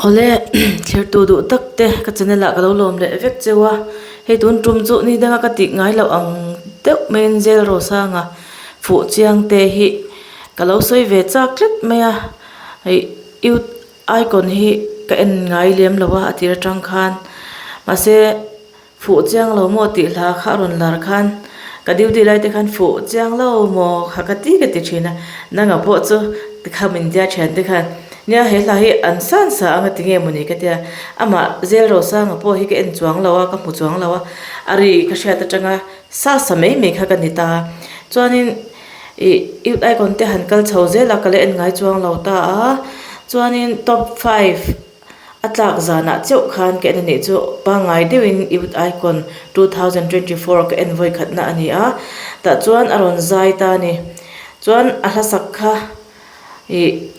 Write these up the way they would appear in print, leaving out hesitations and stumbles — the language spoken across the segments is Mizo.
Awle thlirtu duh tak te ka channel ah ka lo lawm leh vek cheu a, hei tun tum chu ni danga ka tih ngai loh ang deuh maiin Zel Rosanga fuh chiang te hi ka lo sawi ve chak tlat mai a, hei youth icon hi ka en ngai lem lo a a tir atang khan mahse Fuh chiang lo maw tih hla kha a rawn lar khan ka duty lai te khan fuh chiang lo maw kha ka ti ka ti thin a, nanga pawh chu tikha min dia thian te khan nia he hla hi an san sa ang a ti nge mawni ka tia, amah Zel Rosanga pawh hi ka en chuang lo a ka hmu chuang lo a, a ri ka hriat atanga sa sa mai mai kha ka ni ta a, chuanin ih youth icon te han kal chho zel a ka la en ngai chuang lo ta a, chuanin top five. A tlak zanah chauh khan ka en a nih chu pangngai deuhin Youth Icon 2024 ka en vawi khatna a ni a, tah chuan a rawn zai ta a ni. Chuan a hla sak kha ih.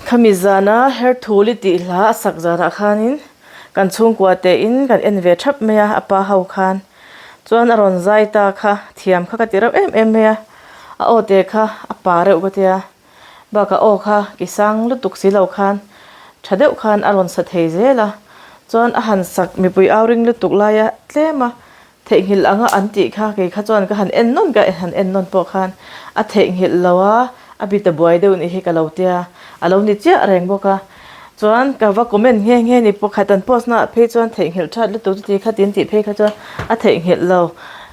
Khami zana Herthuli tih hla a sak zanah khanin kan chhungkua tein kan en ve thap mai a, a pa ho khan. Chuan a rawn zai ta kha thiam kha ka ti reuh em em mai a, a aw te kha a pa reuh ka tia. Bakah aw kha ki sang lutuk si lo khan tha deuh khan a rawn sa thei zel a, chuan a han sak mipui au ring lutuk laia tlem a theihnghilh anga an tih kha kei kha chuan ka han en nawn ka han en nawn pawh khan a theihnghilh lo a, a bit a buai deuh nih hi ka lo tia, a lo ni chiah reng bawk a, chuan ka va comment nghe nghe ni pakhat an post naah phei chuan theihnghilh that lutuk chuti kha tin tih phei kha chuan a theihnghilh lo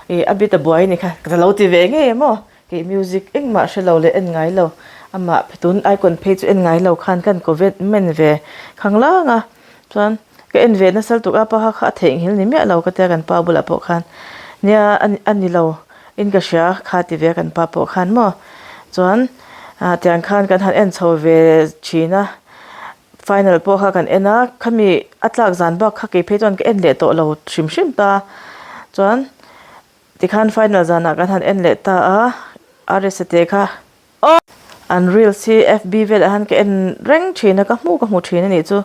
ih a bit a buai ni kha ka lo ti ve ngei em aw. Kei music engmah hre lo leh en ngai lo, amah tun icon phei chu en ngai lo khan kan covid men ve khang lang a, chuan ka en ve nasal tuk a pa kha a theihnghilh ni miah lo ka tia kan pa bulah pawh khan nia a ni lo in ka hria kha ti ve a kan pa pawh khan maw chuan ah tiang khan kan han en chho ve thin a final pawh kha kan en a khami a tlak zan bak kha kei phei chuan ka en leh tawh lo hrim hrim ta chuan. Tikhan final zanah kan han en leh ta a, RSA te kha aw! An reels hi FB velah hian ka en reng thin a, ka hmu ka hmu thin a nih chu.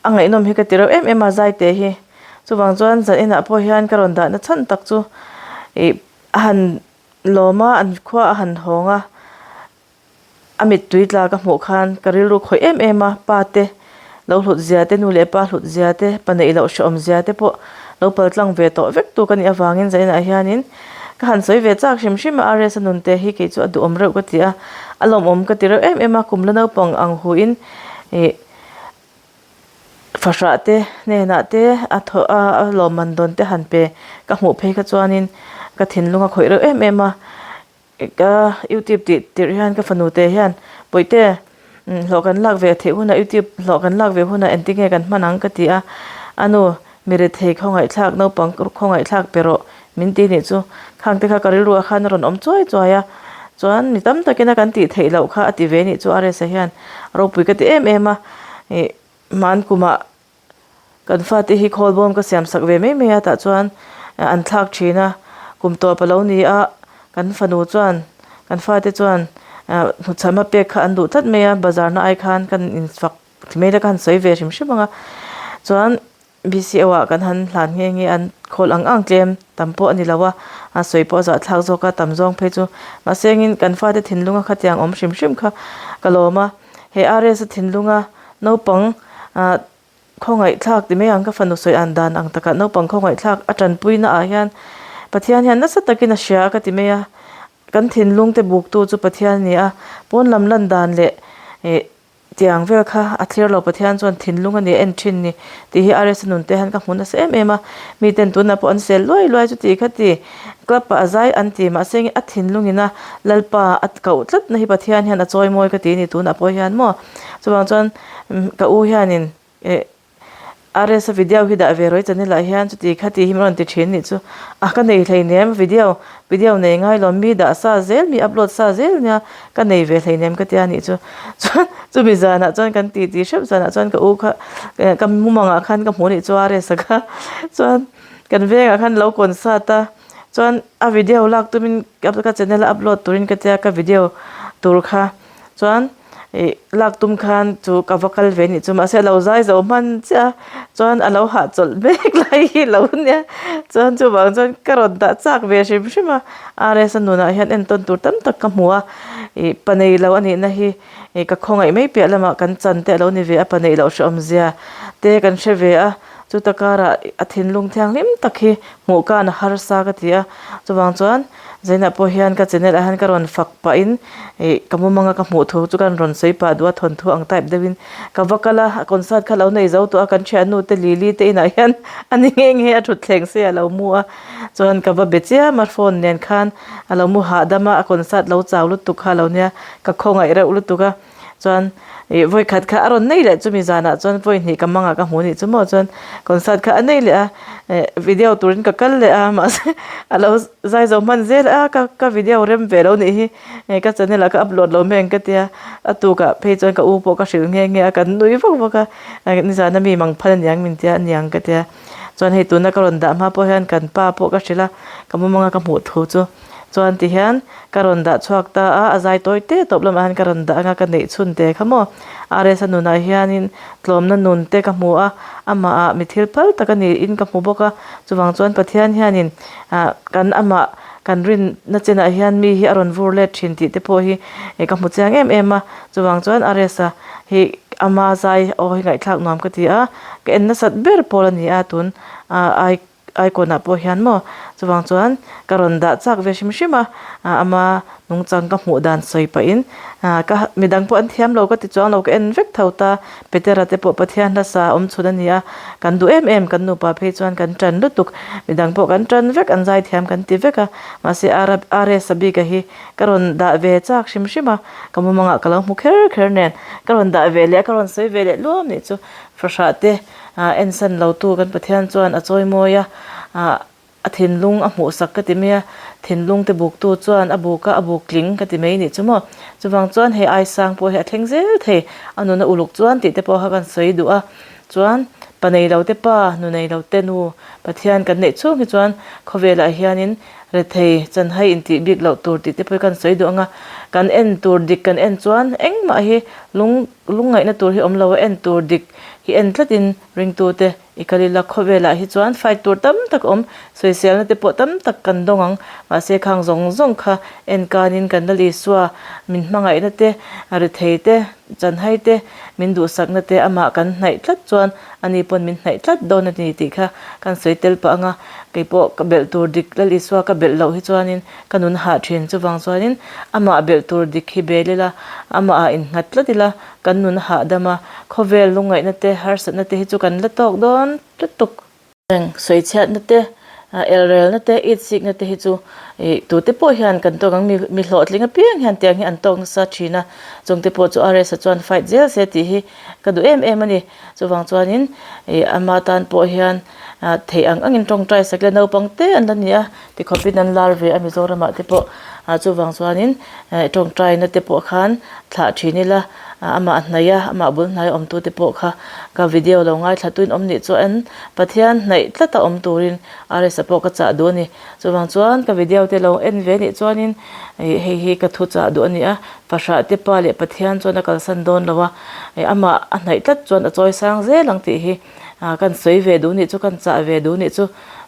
A ngaihnawm hi ka ti reuh em em a Zaite hi. Chuvang chuan zan inah pawh hian ka rawn dahna chhan tak chu ih a han lawm a, an khua a han hawng a. A mittui tla ka hmuh khan ka rilru khawih em em a, pa te lo hlut zia te, nu leh pa hlut zia te, pa neih loh hrehawm zia te pawh lo pal tlang ve tawh vek tu ka nih avangin zainah hianin ka han sawi ve chak hrim hrim a, RS a nun te hi kei chu a duhawm reuh ka ti a, a lawmawm ka ti reuh em em a, kum la naupang ang huin ih fahrah te hnenah te a thaw a a lawmman dawn te han pe ka hmuh phei kha chuanin ka thinlung a khawih reuh em em a. Ka youtube tih tirh hian ka fanu te hian pawihte hlawh kan lak ve theih hunah youtube hlawh kan lak ve hunah engtin nge kan hman ang ka ti a, a nu mi rethei khawngaihthlak naupang khawngaihthlak pe rawh min ti nih chu khang te kha ka rilru ah khan a rawn awm chuai chuai a, chuan mi tam takin a kan tih theih loh kha a ti ve nih chu RS-a hian ropui ka ti em em a, ih hman kumah. Kan fate hi khawl bawm ka siam sak ve mai mai a tah chuan an thlak thin a, kum tawp a lo ni a, kan fanu chuan kan fate chuan hnuchham a pek kha an duh tlat mai a, bazar na ai khan kan infak ti mai la ka han sawi ve hrim hrim ang a, chuan BCO ah kan han hlan nghe nghe an khawl ang ang tlem tam pawh a ni lo a, a sawi pawh a zahthlak zawk a tam zawng phei chu mahse engin kan fate thinlunga khatiang awm hrim hrim kha ka lawm a, he RS a thinlunga naupang ah khawngaihthlak ti mai ang ka fanu sawi an dan ang takah naupang khawngaihthlak a tanpui na ah hian Pathian hian nasa takin a hria ka ti mai a, kan thinlung te buktu chu Pathian a ni a, pawn lam lan dan leh ih tiang vel kha a thlir lo Pathian chuan thinlung a ni a en thin ni tih hi RS a nun te hian ka hmu nasa em em a, miten tunah pawh an sel luai luai chuti kha ti club ah a zai an ti mahse a thinlung ina Lalpa a koh tlat na hi Pathian hian a chawi mawi ka ti a ni tunah pawh hian maw chuvang chuan Ka u hianin eh RS a video hi dah ve rawih channel ah hian chuti kha tih hi min rawn ti thin nih chu a ka nei hleinem video video nei ngai lo mi dah sa zel mi upload sa zel nia ka nei ve hleinem ka tia nih chu chuan chumi zanah chuan kan ti ti hrep zanah chuan ka u kha ka mumangah khan ka hmu nih chu RS a kha chuan kan vengah khan lo concert a chuan a video lak tumin ka channel a upload turin ka tia ka video tur kha chuan. Ih lak tum khan chu ka va kal ve nih chu mahse a lo zai zo hman chiah a chuan a lo hahchawlh mek lai hi lo nia chuan chuvang chuan ka rawn dah chak ve hrim hrim a R_S a nunah hian entawn tur tam tak ka hmu a ih pa nei lo a nih na hi ih ka khawngaih mai piah lamah kan chan te a lo ni ve a pa neih loh hrehawm zia te kan hre ve a chuta karah a thinlung thianghlim tak hi hmuh khan a harsa ka ti a chuvang chuan. Zainah pawh hian ka channel ah hian ka rawn fak pahin ih ka mumanga ka hmuh thu chu ka rawn sawi pah duh a thawnthu ang type deuhin ka va kal a a concert kha lo nei zo tawh a kan thiannu te Lily te inah hian a ni nghe nghe a thutthleng se a lo mu a chuan ka va be chiam a phone nen khan a lo mu hahdam a a concert lo chau lutuk kha a lo nia ka khawngaih reuh lutuk a. Chuan ih vawi khat kha a rawn nei leh chumi zanah chuan vawi hnih ka mangah ka hmu nih chu maw chuan concert kha a nei leh a eh video turin ka kal leh a mahse a lo zai zo hman zel a ka ka video rem ve lo nih hi eh ka channel ah ka upload lo mai ang ka tia a tukah phei chuan ka u pawh ka hrilh nghe nghe a kan nui vak vak a nizana mi mang phal aniang min tia aniang ka tia chuan hei tuna ka rawn dah hma pawh hian kan pa pawh ka hrilh a ka mumanga ka hmuh thu chu. Chuan ti hian ka rawn dah chhuak ta a, a zai tawi te tawp lamah hian ka rawn dah anga ka neih chhun te kha maw. RS a nunah hianin tlawmna nun te ka hmu a, amahah mi thil phal tak a niin ka hmu bawk a, chuvang chuan Pathian hianin ah kan amah kan rinna chenah hian mi hi a rawn vur let thin tih te pawh hi ka hmu chiang em em a, chuvang chuan RS a hi ama zai aw hi ngaihthlak nuam ka ti a, ka en nasat ber pawl a ni a tun ah ai. Icon ah pawh hian maw chuvang chuan ka rawn dah chak ve hrim hrim a ama nungchang ka hmuh dan sawi pahin ah ka midang pawh an thiam lo ka ti chuang lo ka en vek tho ta Petera te pawh Pathian hlasa awm chhun a ni a kan duh em em kan nupa phei chuan kan tan lutuk midang pawh kan tan vek an zai thiam kan ti vek a mahse R_S a bik a hi ka rawn dah ve chak hrim hrim a ka mumangah ka lo hmu kher kher nen ka rawn dah ve leh a ka rawn sawi ve leh luam nih chu fahrah te. Ah ensan lo tu kan Pathian chuan a chawi mawi a, ah a thinlung a hmuhsak ka ti mai a, thinlung te buk tu chuan a buk a, a buk tling ka ti mai nih chu maw. Chuvang chuan hei ai sang pawh hi a thleng zel thei, a nuna uluk chuan tih te pawh kha kan sawi duh a, chuan pa nei lo te pa, nu nei lo te nu Pathian kan neih chhung hi chuan khawvelah hianin rethei chanhai intih bik loh tur tih te pawh hi kan sawi duh ang a, kan en tur dik kan en chuan engmah hi lung lungngaihna tur hi awm lo a, en tur dik hi en tlatin ringtute i kal ila khawvelah hi chuan fight tur tam tak awm, sawiselna te pawh tam tak kan dawng ang, mahse khang zawng zawng kha en kanin kan Lal Isua min hmangaihna te, rethei te, chanhai te, min duhsakna te amah kan hnaih tlat chuan ani pawn min hnaih tlat dawn a ni tih kha kan sawi tel pah ang a, keipawh ka belh tur dik Lal Isua ka belh loh hi chuanin ka nun hah thin chuvang chuanin amah belh tur dik hi bel ila, amah ah innghat tlat ila kan nun hahdam a, khawvel lungngaihna te harsatna te hi chu kan la tawk dawn lutuk. Reng sawichhiatna te, elrelna te, itsikna te hi chu ih tute pawh hian kan tawk ang, mi hlawhtling apiang hian tiang hi an tawk nasa thin a, chungte pawh chu RS-a chuan fight zel se tih hi ka duh em em a ni. Chuvang chuanin ih ama tan pawh hian theih ang angin tawngtai sak ila naupang te an la ni a, tikhawpin an lar ve a Mizoramah te pawh chuvang chuanin tawngtaina te pawh khan thlah thin ila amah hnaih a amah bul hnai awm tu te pawh kha ka video lo ngaithla tuin awm nih chuan Pathian hnaih tlat a awm turin RS-a pawh ka chah duh a ni. Chuvang chuan ka video te lo en ve nih chuanin ih hei hi ka thu chah duh a ni a, fahrah te pa leh Pathian chuan a kalsan dawn lo a, ih amah a hnaih tlat chuan a chawi sang zel ang tih hi ah kan sawi ve duh nih chu kan chah ve duh nih chu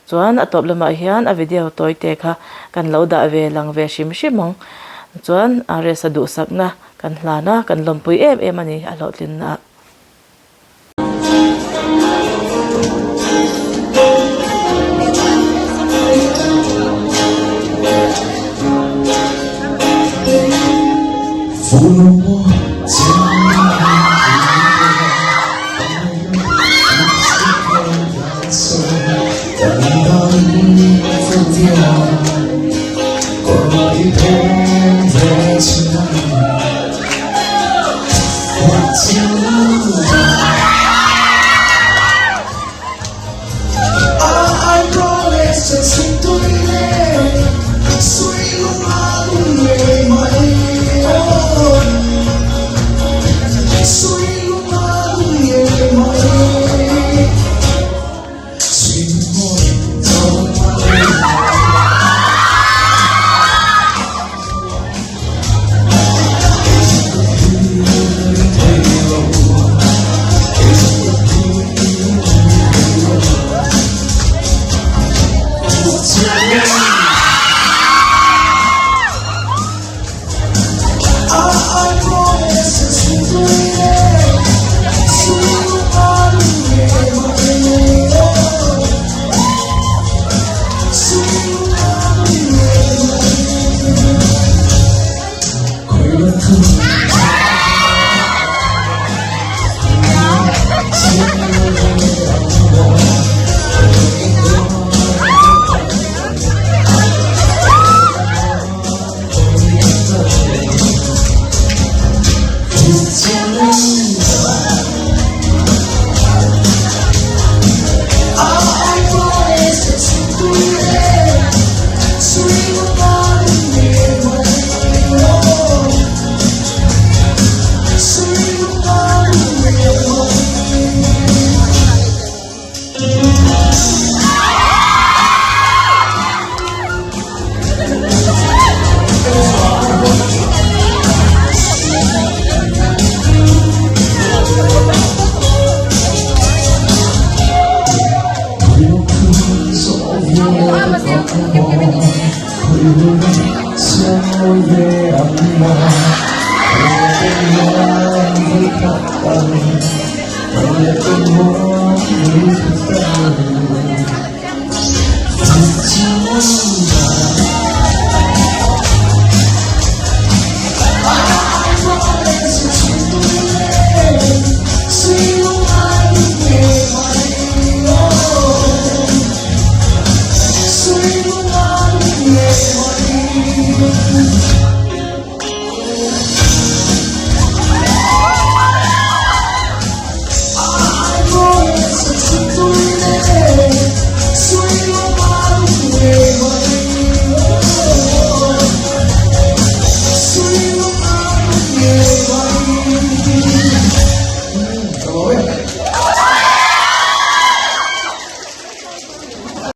chuan a tawp lamah hian a video tawi te kha kan lo dah ve lang ve hrim hrim ang chuan RS-a duhsakna kan hlan a kan lawmpui em em a ni a hlawhtlinna ah.